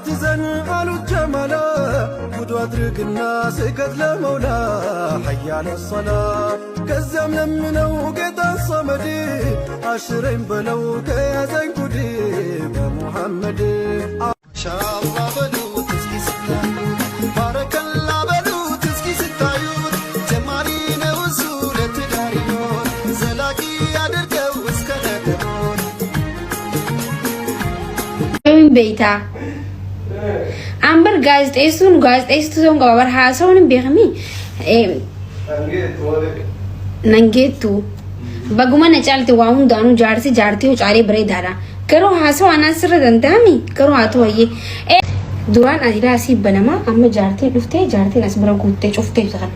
አትዘን አሉት ጀማላ ውዱ አድርግና ስገድ ለመውላ ሐያለ ሰላ ከዚያም ለምነው ጌታን ሰመድ አሽረኝ በለው ከያዘኝ ጉድ በሙሐመድ። ማሻአላ በሉት እስኪ ስታዩት፣ ባረከላ በሉት እስኪ ስታዩት፣ ጀማሪ ነው እሱ ለትዳር ሕይወት ዘላቂ አድርገው እስከ ነገ ሞት። Hin beektaa? An bar gaazexeessuun gaazexeessituu ta'uun qaba bar haasawuun hin beekami. Nan geettu. Baguma na caalte waa hundaanuu jaarsi jaartii caalee bareedaadha. Garuu haasawaa anaan sirra danda'ami garuu haa ta'u wayyee. Duraan ati asii banama amma jaartiin dhuftee jaartiin as bira guuttee cuftee kana.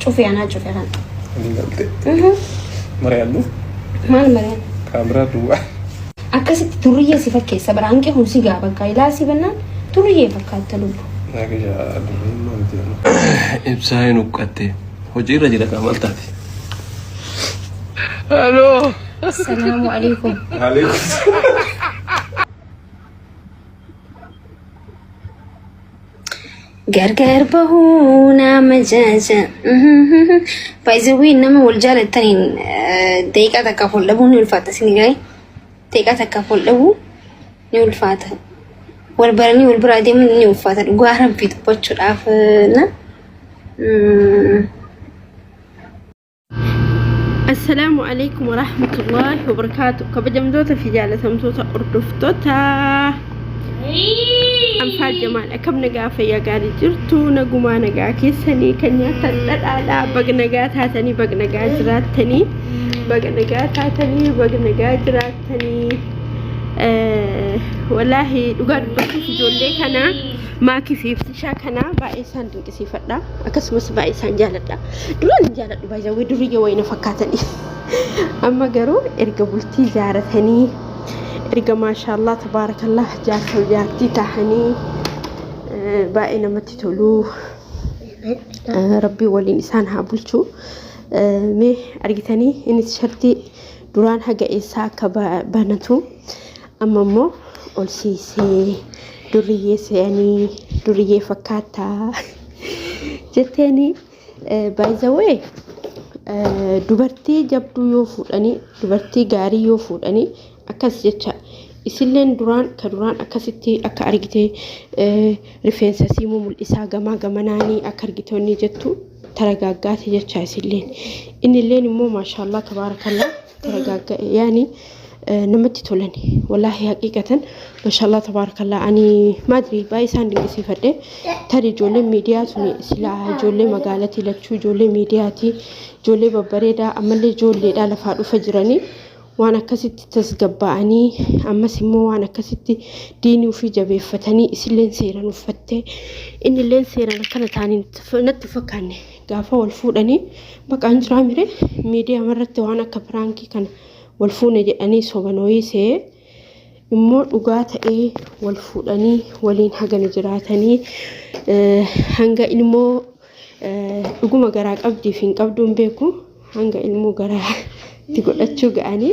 Cufee anaa cufee kana. Galte. Mari'adhu. Maal mari'an? Kaameraa duwwaa. Akkasitti durriyyee si fakkeessa bara hanqee kun si gaa bakka ilaa si bannaan durriyyee fakkaatta lubbu. Ibsaa hin huqqatte. Hojii irra jira kan maal taate? Haloo. Salaamu alaikum. Gargar bahuu nama jaaja. Baay'ee nama wal jaalattaniin daqiiqaa takkaaf wal dhabuun ni ulfaata isin gaa'e. Daqiiqaa takkaaf wal dhabuu ni ulfaata. Wal baranii wal biraa deemuun ni ulfaata dhugaa rabbii dubbachuudhaaf na. Assalaamu alaikum warahmatullahi wabarakaatu. Kabajamtoota fi jaalatamtoota hordoftoota Anfaal Jamaal, akkam nagaa fayyaa gaarii jirtu? Nagumaa nagaa keessanii kan nyaatan dhadhaadhaa. Baga nagaa taatanii, baga nagaa jiraattanii, baga nagaa taatanii, baga nagaa jiraattanii. Wallaahi dhugaa dubbachuuf ijoollee kana Maakii fi Ibsishaa kana baay'ee isaan dinqisiifadha, akkasumas baay'ee isaan jaaladha. Duraan hin jaaladhu, baay'ee duriyyee wayii na fakkaatanii. Amma garuu erga bultii jaaratanii, erga maashaallah tabaarakallah jaarsa jaartii tahanii baay'ee namatti tolu. Rabbii waliin isaan haa bulchu. Mee argitanii inni tishartii duraan haga eessaa akka banatu, amma immoo ol siisee duriyyee se'anii duriyyee fakkaattaa jetteeni. By the way, dubartii jabduu yoo fuudhanii, dubartii gaarii yoo fuudhanii akkas jecha. Isilleen duraan ka duraan akkasitti akka argite rifeensa siimuu mul'isaa gamaa gamanaanii akka argitoonni jettu taragaaggaate jecha isilleen. Innilleen immoo maashaallah tabaarakallaa taragaagga'e, yaani namatti tolani wallaahi haqiiqatan maashaallah tabaarakallaa. Ani maadri baay'ee isaan dinqisiifadhe. Tari ijoolleen miidiyaa tuni silaa ijoollee magaalatii lachuu ijoollee miidiyaati, ijoollee babbareedaa, ammallee ijoolleedhaa lafaa dhufa jiranii waan akkasitti tasgabbaa'anii, ammas immoo waan akkasitti diinii ofii jabeeffatanii, isilleen seeran uffattee innilleen seeran akkana ta'anii natti fakkaanne. Gaafa wal fuudhanii maqaan jiraa mire miidiyaa irratti waan akka piraankii kana wal fuune jedhanii sobanooyii se'ee immoo dhugaa ta'ee wal fuudhanii waliin hagana jiraatanii hanga ilmoo dhuguma garaa qabdiif hin qabduun beeku hanga ilmoo garaa itti godhachuu ga'anii,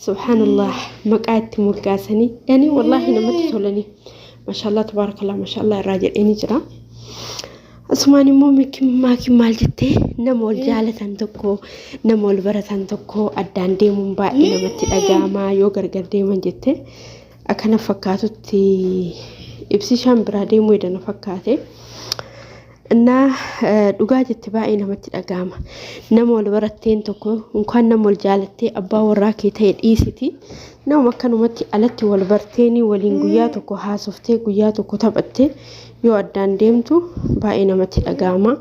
subhaanallah, maqaa itti moggaasanii, yani wallaahi namatti tolanii, maashaallah tabaarakallah, maashaallah irraa jedheeni jira. Asumaan immoo maakiin maal jettee? Nama wal jaalatan tokko, nama wal baratan tokko addaan deemuun baay'ee namatti dhaga'ama yoo gargar deeman jette. Akkana fakkaatutti ibsishaan biraa deemuu edana fakkaate. Innaa dhugaa jette, baay'ee namatti dhaga'ama. Nama wal baratteen tokko, unkaan nama wal jaalattee abbaa warraa kee ta'e dhiisiti. Nama akkanumatti alatti wal barteenii waliin guyyaa tokko haasoftee guyyaa tokko taphattee yoo addaan deemtu baay'ee namatti dhaga'ama.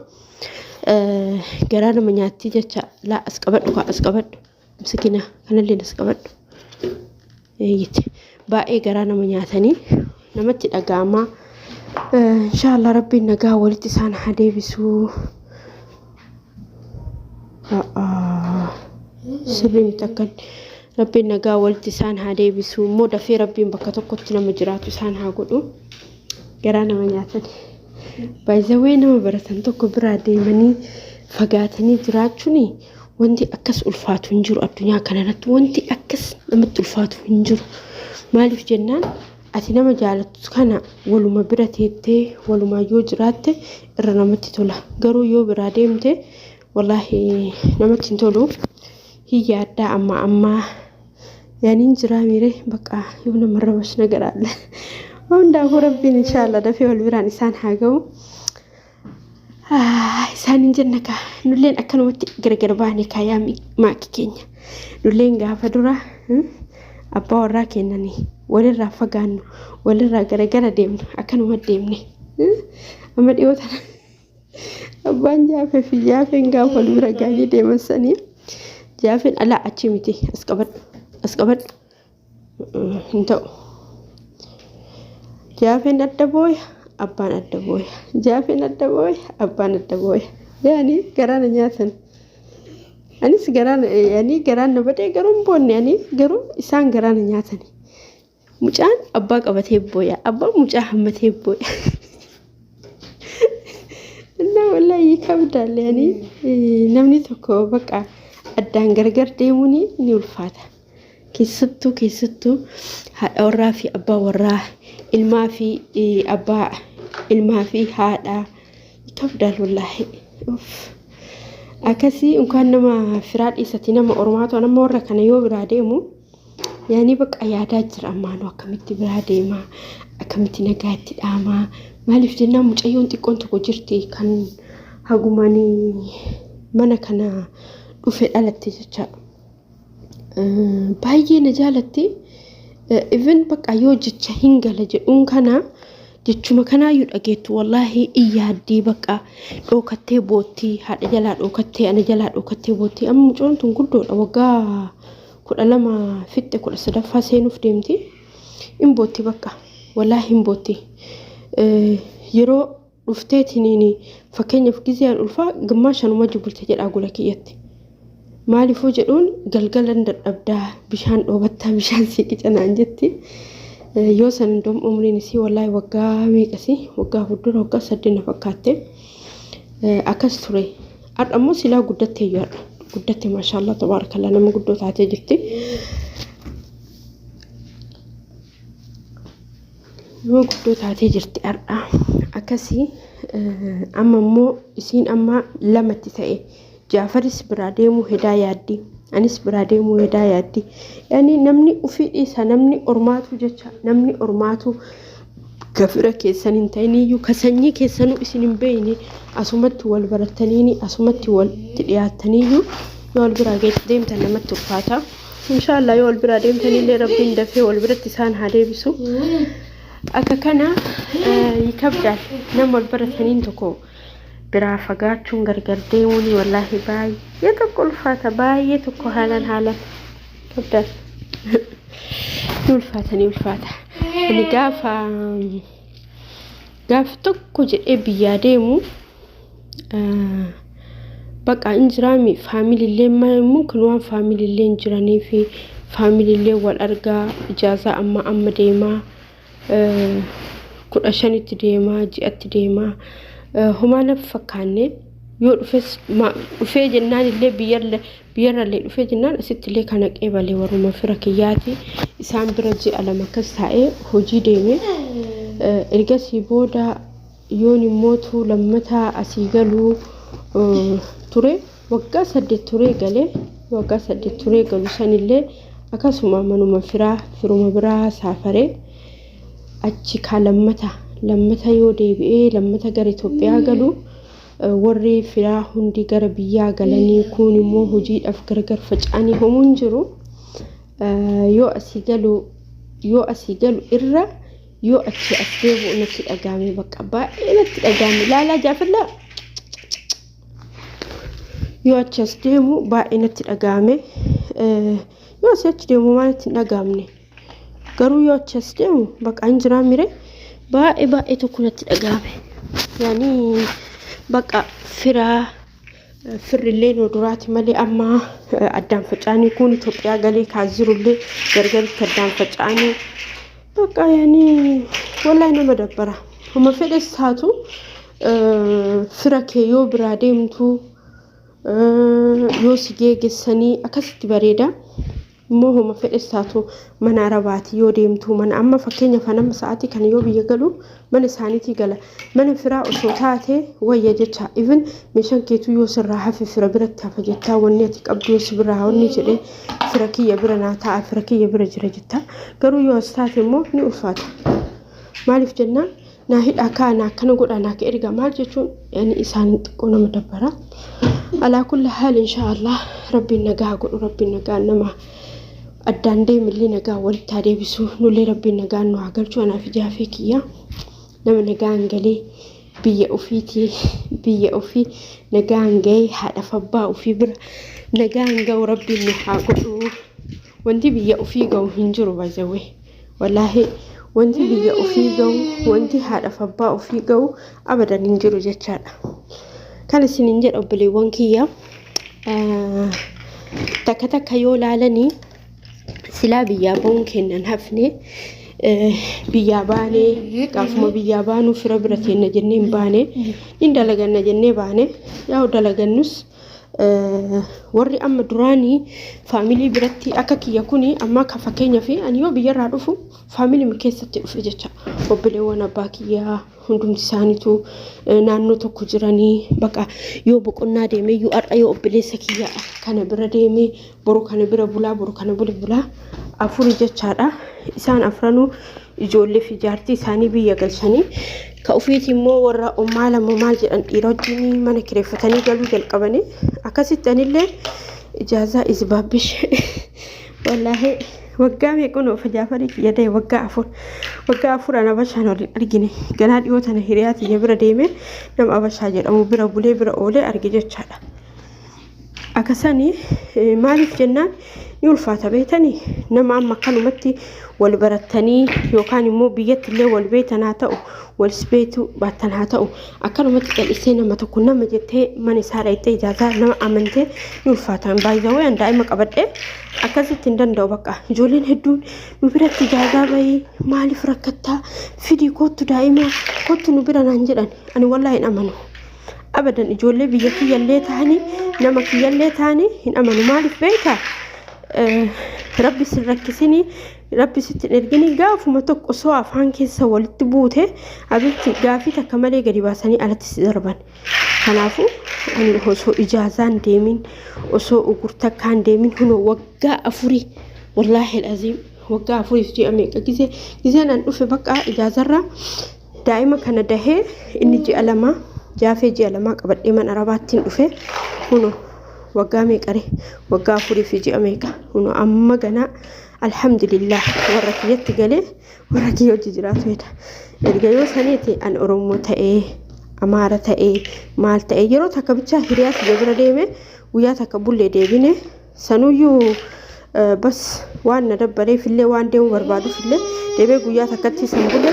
Garaa nama nyaatti jecha. Laa, as qabadhu kaa, as qabadhu. Misikina kanallee as qabadhu. Eeyyiti. Baay'ee garaa nama nyaatanii namatti dhaga'ama. Inshaallah rabbiin nagaa walitti isaan haa deebisu. Sirrii miti akkan. Rabbiin nagaa walitti isaan haa deebisu. Immoo dafee rabbiin bakka tokkotti nama jiraatu isaan haa godhu. Garaa nama nyaatan. Baay'ee nama baratan tokko biraa deemanii fagaatanii jiraachuun wanti akkas ulfaatu hin jiru addunyaa kanarratti, wanti akkas namatti ulfaatu hin jiru. Maaliif jennaan Ati nama jaalattu kana waluma bira teettee walumaa yoo jiraatte irra namatti tola. Garuu yoo biraa deemte wallaahi namatti hin tolu. Hin yaaddaa amma ammaa yaaniin jiraa miire bakka yoo nama rabash ነገር አለ። Hundaafuu Rabbiin inshaallah dafee wal biraan isaan haa ga'u. Isaan hin jenna kaa nulleen akkanumatti gargar baane kaa yaa maaki keenya. Nulleen gaafa dura abbaa warraa kennanii walirraa fagaannu, walirraa garagara deemnu, akkanuma deemne. Amma dhiyoo tana abbaan Jaafee fi Jaafeen gaafa wal bira ga'anii deeman sanii Jaafeen alaa achi miti, as qabadhu, as qabadhu, hin ta'u. Jaafeen adda booya, abbaan adda booya. Jaafeen adda booya, abbaan adda booya. Yaani garaa na nyaatan. Anis garaan yaani garaan na badee garuu hin boonne, ani garuu isaan garaa na nyaatan. Mucaan abbaa qabatee booya, abbaan mucaa hammatee booya. እና wallahi ይከብዳል. Yaani namni tokko bakka addaan gargar deemuun ni ulfaata. Keessattuu haadha warraa fi abbaa warraa, ilmaa fi abbaa, ilmaa fi haadha ይከብዳል wallahi. Akkasii inkaan nama firaa dhiisati nama ormaatu nama warra kana yoo biraa deemu yaani bakka yaadaa jira ammaanuu akkamitti biraa deemaa, akkamitti nagaa itti dhaamaa. Maaliif jennaan mucayyoon xiqqoon tokko jirti kan hagumanii mana kana dhufe dhalatte jecha. Baay'ee na jaalatti. Even bakka yoo jecha hin gala jedhuun kana jechuma kanaayyuu dhageettu wallaahi iyyaaddii bakka dhookattee boottii, haadha jalaa dhookattee, ana jalaa dhookattee boottii. Amma mucoon tun guddoodha, waggaa 12 fixxe, 13ffaa seenuuf deemti. Hin bootti bakka wallaahi hin bootti. Yeroo dhufteetiniin fakkeenyaaf gizee ulfaa gimmaa shanuma bulte jedhaa gola kiyyatti. Maaliifuu jedhuun galgalan dadhabdaa, bishaan dhoobattaa, bishaan sii qicanaan jetti. Yoo san doom umriin isii wallaahi waggaa meeqasi, waggaa fuuldura waggaa 8 na fakkaatte akkas ture. Har'a immoo silaa guddattee iyyuu har'a guddatte, maashaallah tabaarakallaa, nama guddoo taatee jirti. Nama guddoo taatee jirti har'a akkasii. Amma immoo isiin amma lamatti ta'e, Jaafaris biraa deemuu hedaa yaaddi, anis biraa deemuu hedaa yaaddi. Yani namni ufii dhiisa, namni ormaatu jecha, namni ormaatu gafira keessan hin ta'iniyyuu, ka sanyii keessanuu isin hin beeyne, asumatti wal barattaniini asumatti walitti dhiyaattaniyyuu yoo wal biraa deemtan namatti ulfaata. Inshaallah yoo wal biraa deemtanillee Rabbiin dafee wal biratti isaan haa deebisu. Akka kana ይከብዳል. Nama wal barataniin tokko biraa fagaachuun, gargar deemuun wallaahi baay'ee tokko ulfaata, baay'ee tokko haalaan haalaan kabdaal ni ulfaata, ni ulfaata. Ani gaafa gaafa tokko jedhee biyyaa deemu bakka hin jiraami, faamiliillee mumkin waan faamiliillee hin jiranii fi faamiliillee wal argaa ijaazaa amma amma deemaa, 15tti deemaa, ji'atti deemaa, homaa na fakkaanne. Yoo dhufes dhufee jennaan illee biyyarrallee dhufee jennaan asitti illee kana qeebalee warruma fira kiyyaati isaan bira ji'a 2 akkas taa'ee hojii deeme. Ergasii booda yoon immootu lammataa asii galuu ture, waggaa 8 turee galee, waggaa 8 turee galu sanillee akkasuma manuma firaa firuma biraa saafaree achi kaa lammata yoo deebi'ee lammata gara Itoophiyaa galu warri firaa hundi gara biyyaa galanii, kun immoo hojiidhaaf gargar faca'anii homuun jiru. Yoo asii galu irra yoo achi as deebi'u natti dhagahame, bakka baay'ee natti dhagahame. Laalaa jaafillaa yoo achi as deemu baay'ee natti dhagahame. Yoo asii achi deemu maal itti hin dhagahamne, garuu yoo achi as deemu bakka hin jiraa mire baay'ee baay'ee tokko natti dhagahame. Yani bakka firaa firrillee nu duraati malee amma addaan faca'anii, kun Itoophiyaa galee kaas jirullee gargaritti addaan faca'anii bakka yani wallahi nama dabbara. Homa fedhes taatu fira kee yoo biraa deemtu yoo si geegessanii akkasitti bareeda. Immoo homa fedhes taatu mana arabaati yoo deemtu mana amma fakkeenyaaf nama sa'aatii kana yoo biyya galu mana isaaniitii gala. Mana firaa osoo taate wayya jecha even meeshaan keetuu yoo sirraa hafe fira biratti hafa jettaa wanni ati qabdu yoo si biraa wanni jedhee fira kiyya bira naa taa'a fira kiyya bira jira jetta. Garuu yoo as taate immoo ni ulfaata. Maaliif jennaan naa hidhaa kaa naa akkana godhaa naa ka ergaa maal jechuun yani isaan xiqqoo nama dabbara. Alaa kulli haal inshaa Allah rabbiin nagaa godhu rabbiin nagaa nama addaan deemillee nagaa walitti haa deebisu nullee rabbiin nagaan nu haa galchu anaaf ijaafee kiyya nama nagaan galee biyya ofiitii biyya ofii nagaan gahee haadhaaf abbaa ofii bira nagaan ga'u rabbiin nu haa godhu. Wanti biyya ofii ga'u hin jiru by the way. Wallaahi wanti biyya ofii ga'u wanti haadhaaf abbaa ofii ga'u abadan hin jiru jechaadha. Kan isiniin jedha obboleewwan kiyya takka takka yoo laalanii silaa biyyaa ba'uun kennan hafne biyyaa baanee gaafuma biyyaa baanuu fira bira teenna jennee hin baane hin dalaganna jennee baane yaa dalagannus warri amma duraanii faamilii biratti akka kiyya kuni amma akka fakkeenyaaf ani yoo biyyarraa dhufu faamilii keessatti dhufe jecha obboleewwan abbaa kiyyaa hundumti isaaniitu naannoo tokko jiranii baqa yoo boqonnaa deemee yoo har'a yoo obboleessa kiyya kana bira deemee boru kana bira bulaa boru kana bira bulaa afuri jechaadha isaan afranuu ijoollee fi jaartii isaanii biyya galchanii ka ofiiti immoo warra ummaa lama maal jedhan dhiira wajjin mana kireeffatanii galuu jalqabanii akkasitti anillee ijaazaa isbaabbish wallaahi waggaa meequn of jaafarii kiyya ta'e waggaa 4 waggaa 4 an abashaan waliin argine ganaa dhiyoo tana hiriyaa tiyya bira deeme nama abashaa jedhamu bira bulee bira oolee arge jechaadha. Akkasani maaliif jennaan ni ulfaata beektanii nama amma akkanumatti wal barattanii yookaan immoo biyyatti illee wal beektan haa ta'u walis beektu baattan haa ta'u akkanumatti callisee nama tokko nama jettee mana isaa dhaqxee ijaazaa nama amantee ni ulfaata. Baay'ee an daa'ima qabadhee akkasitti hin danda'u bakka ijoolleen hedduun nu biratti ijaazaa bahii maaliif rakkattaa fidii kottu daa'ima kottu nu bira naan jedhan ani wallaahi hin amanu. Abadan ijoollee biyya kiyyallee ta'anii nama kiyyallee ta'anii hin amanu maaliif beektaa rabbi sin rakkisinii rabbi sitti hin ergini gaafuma tokko osoo afaan keessa walitti buute abitti gaafii takka malee gadi baasanii alatti si darban. Kanaafuu ani osoo ijaazaan deemin osoo ugur takkaan deemin hunoo waggaa 4 wallaahi aziim waggaa 4f ji'a meeqa gisee giseen an dhufe bakka ijaazarraa daa'ima kana dahee inni ji'a 2 jaafee ji'a 2 qabadhee mana arabaattiin dhufe huno waggaa meeqare waggaa 4 fi ji'a meeqa huno amma ganaa alhamdulillah warra kiyyatti galee warra kiyya hojii jiraatu jedha. Erga yoo saniiti an Oromoo ta'ee Amaara ta'ee maal ta'ee yeroo takka bichaa hiriyaa kiyya bira deeme guyyaa takka bullee deebine sanuyyuu bas waan na dabbareef illee waan deemuu barbaaduuf illee deemee guyyaa takkatti san bule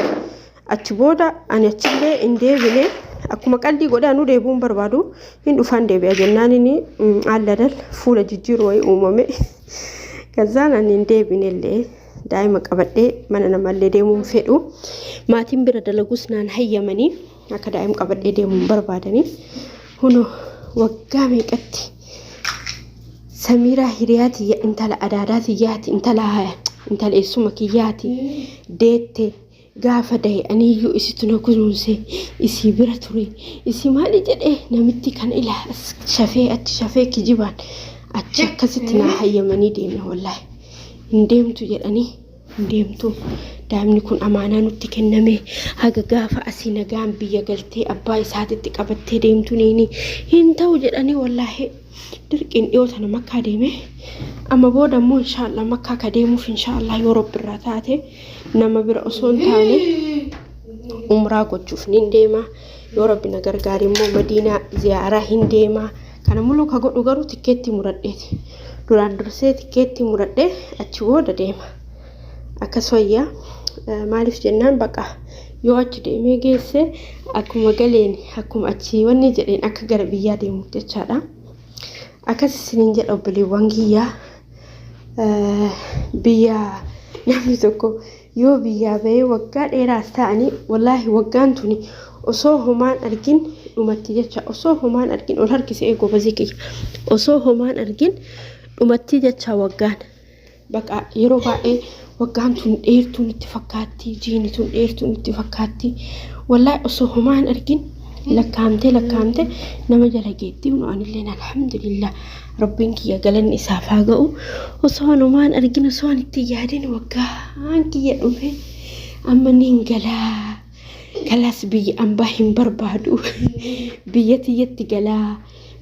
achi booda ani achillee hin deebine akkuma qaldii godhee anuu deebi'uu hin barbaadu hin dhufaan deebi'a jennaan inni alladal fuula jijjiiru wayii uumame kazaan ani hin deebine illee daa'ima qabadhee mana namallee deemuu hin fedhu maatiin bira dalagus naan hayyamanii akka daa'ima qabadhee deemuu hin barbaadanii huno waggaa meeqatti Samiiraa hiriyaa tiyya intala adaadaa tiyyaati intala intala eessuma kiyyaati deette gaafa dahe aniyyuu isitu na kunuunse isii bira ture isii maali jedhee namitti kana ilaa as shafee achi shafee kijibaan achi akkasitti naa hayyamanii deeme wallaahi hin deemtu jedhanii hin deemtu daa'imni kun amaanaa nutti kenname haga gaafa asii nagaan biyya galtee abbaa isaatitti qabattee deemtu niini hin ta'u jedhanii wallaahi dirqiin dhiyoo tana makkaa deeme amma booda immoo inshaallah makkaa ka deemuuf inshaallah yoo rabbi irraa taate nama bira osoo hin taane umraa gochuuf nin deema yoo rabbi na gargaare immoo madiinaa ziyaaraa hin deema kana muluu ka godhu garuu tikkeettii muradheeti duraan dursee tikkeettii muradhee achi booda deema akkas wayyaa maaliif jennaan baqa yoo achi deemee geesse akkuma galeen akkuma achi wanni jedheen akka gara biyyaa deemuuf jechaadha. Akkas isiniin jedha obboleewwan kiyyaa biyya namni tokko yoo biyyaa bahee waggaa dheeraas ta'anii wallaahi waggaan tuni osoo homaan argin dhumatti jecha osoo homaan argin ol harkisee gobazii kiyya osoo homaan argin dhumatti jecha waggaan. Baqa yeroo baay'ee waggaan tun dheertuu nutti fakkaatti, jiini tun dheertuu nutti fakkaatti. Wallaahi osoo homaa hin argin lakkaa'amtee lakkaa'amtee nama jala geetti. Kunoo anilleen alhamdulillah rabbiin kiyya galanni isaaf haa ga'u. Osoo an homaa hin argin osoo an itti hin yaadin waggaan kiyya dhume amma niin galaa. Kalaas biyya ambaa hin barbaadu. Biyya tiyyatti galaa.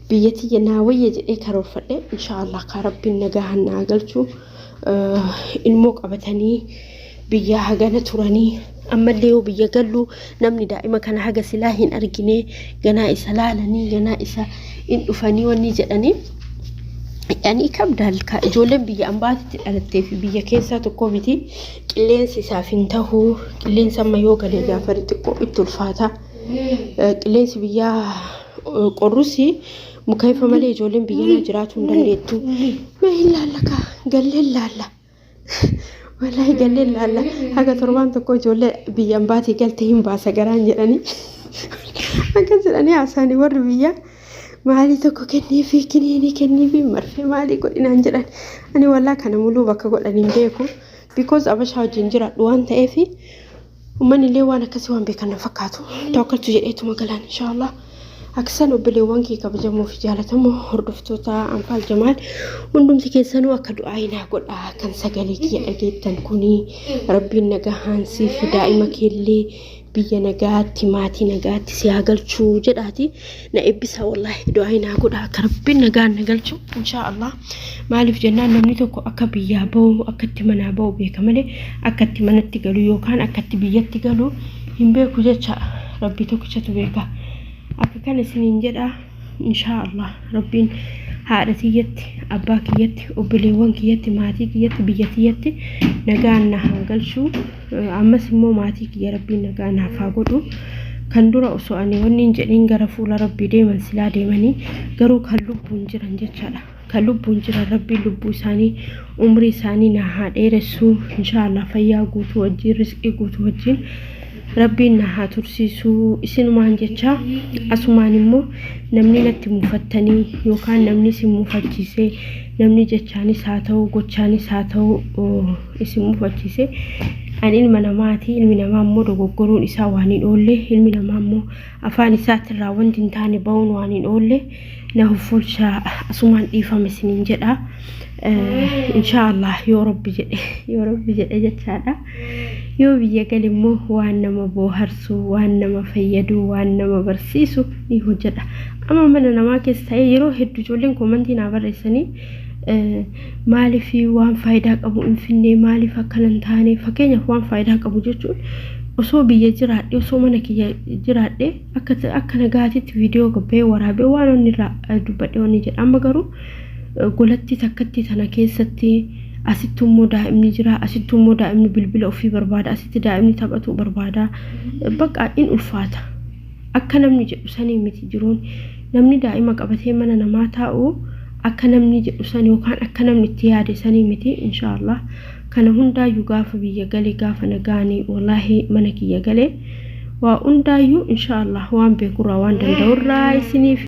Biyya tiyya naa wayya jedhee karoorfadhe. Inshaallah kaa rabbiin nagahaan naa galchu. Ilmoo qabatanii biyya hagana turanii ammallee yoo biyya gallu namni daa'ima kana haga silaa hin argine ganaa isa laalanii ganaa isa in dhufanii wanni jedhanii yani kabdaal ka ijoolleen biyya ambaatitti dhalattee fi biyya keessaa tokko miti. Qilleensi isaaf hin tahu. Qilleensi amma yoo galee Jaafari xiqqoo itti ulfaata. Qilleensi biyyaa qorrus mukayfa malee ijoolleen biyyanaa jiraatuu hin dandeettu. Mee hin laalla kaa galleen laalla. Wallaahi galleen laalla. Haga torbaan tokko ijoollee biyya ambaatii galte hin baasa garaan jedhanii. Akkas jedhanii haasa'anii warri biyyaa. Maalii tokko kenniifi kiniinii kenniifi marfee maalii godhinaan jedhan. Ani wallaa kana muluu bakka godhan hin beeku. Because abashaa wajjin jiraadhu waan ta'eef uummanni illee waan akkasii waan beekan na fakkaatu. Tawakkaltu jedheetuma galaan inshaallah. Aksan obboleewwan kee kabajamoo fi jaalatamoo hordoftoota Anfaal Jamaal hundumti keessanuu akka du'aa naa godhaa kan sagalee kiyya dhageettan kuni rabbiin nagahaan siif daa'ima keellee biyya nagaatti maatii nagaatti si haa galchuu jedhaati na eebbisaa. Wallaahi du'aa naa godhaa akka rabbiin nagaan na galchu inshaa Allah. Maaliif jennaan namni tokko akka biyyaa bahu akka itti manaa bahu beeka malee akka itti manatti galu yookaan akka itti biyyatti galu hin beeku jecha. Rabbii tokkichatu beeka. Akka kana isiniin jedha. Inshaa Allah rabbiin haadha tiyyatti, abbaa kiyyatti, obboleewwan kiyyatti, maatii kiyyatti, biyya tiyyatti nagaan na haa galchu. Ammas immoo maatii kiyya rabbiin nagaa naaf haa godhu. Kan dura osoo ani wanni hin jedhiin gara fuula rabbii deeman silaa deemanii garuu kan lubbuun jiran jechaadha. Kan lubbuun jiran rabbiin lubbuu isaanii umrii isaanii na haa dheeressu inshaallah. Fayyaa guutuu wajjin, rizqii guutuu wajjin rabbiin na haa tursiisu isinumaan jecha. Asumaan immoo namni natti mufattanii yookaan namni isin mufachiise, namni jechaanis haa ta'u gochaanis haa ta'u isin mufachiise, ani ilma namaati. Ilmi namaa immoo dogoggoruun isaa waan hin oolle. Ilmi namaa immoo afaan isaatirraa wanti hin taane ba'uun waan hin oolle. Na hoffolchaa, asumaan dhiifama isiniin jedha. Inshaallah yoo rabbi jedhe, yoo rabbi jedhe jechaadha. Yoo biyya gale immoo waan nama booharsu, waan nama fayyadu, waan nama barsiisu ni hojjedha. Amma mana namaa keessa ta'ee yeroo hedduu ijoolleen koomantii naa barreessanii maaliif waan faayidaa qabu hin finne, maaliif akkana hin taane. Fakkeenyaaf waan faayidaa qabu jechuun osoo biyya jiraadhe, osoo mana kiyya jiraadhe akka akka nagaatitti viidiyoo gabbee waraabee waan inni irraa dubbadhe wanni jedha. Amma garuu golatti takkatti tana keessatti asitti immoo daa'imni jira, asitti immoo daa'imni bilbila ofii barbaada, asitti daa'imni taphatu barbaada. Bakka in ulfaata. Akka namni jedhu sanii miti jiruun. Namni daa'ima qabatee mana namaa taa'u akka namni jedhu san yookaan akka namni itti yaade sanii miti. Inshaallah kana hundaayyuu gaafa biyya gale, gaafa nagaanii wallaahi mana kiyya gale, waa hundaayyuu inshaallah waan beekurraa waan danda'urraa isiniif.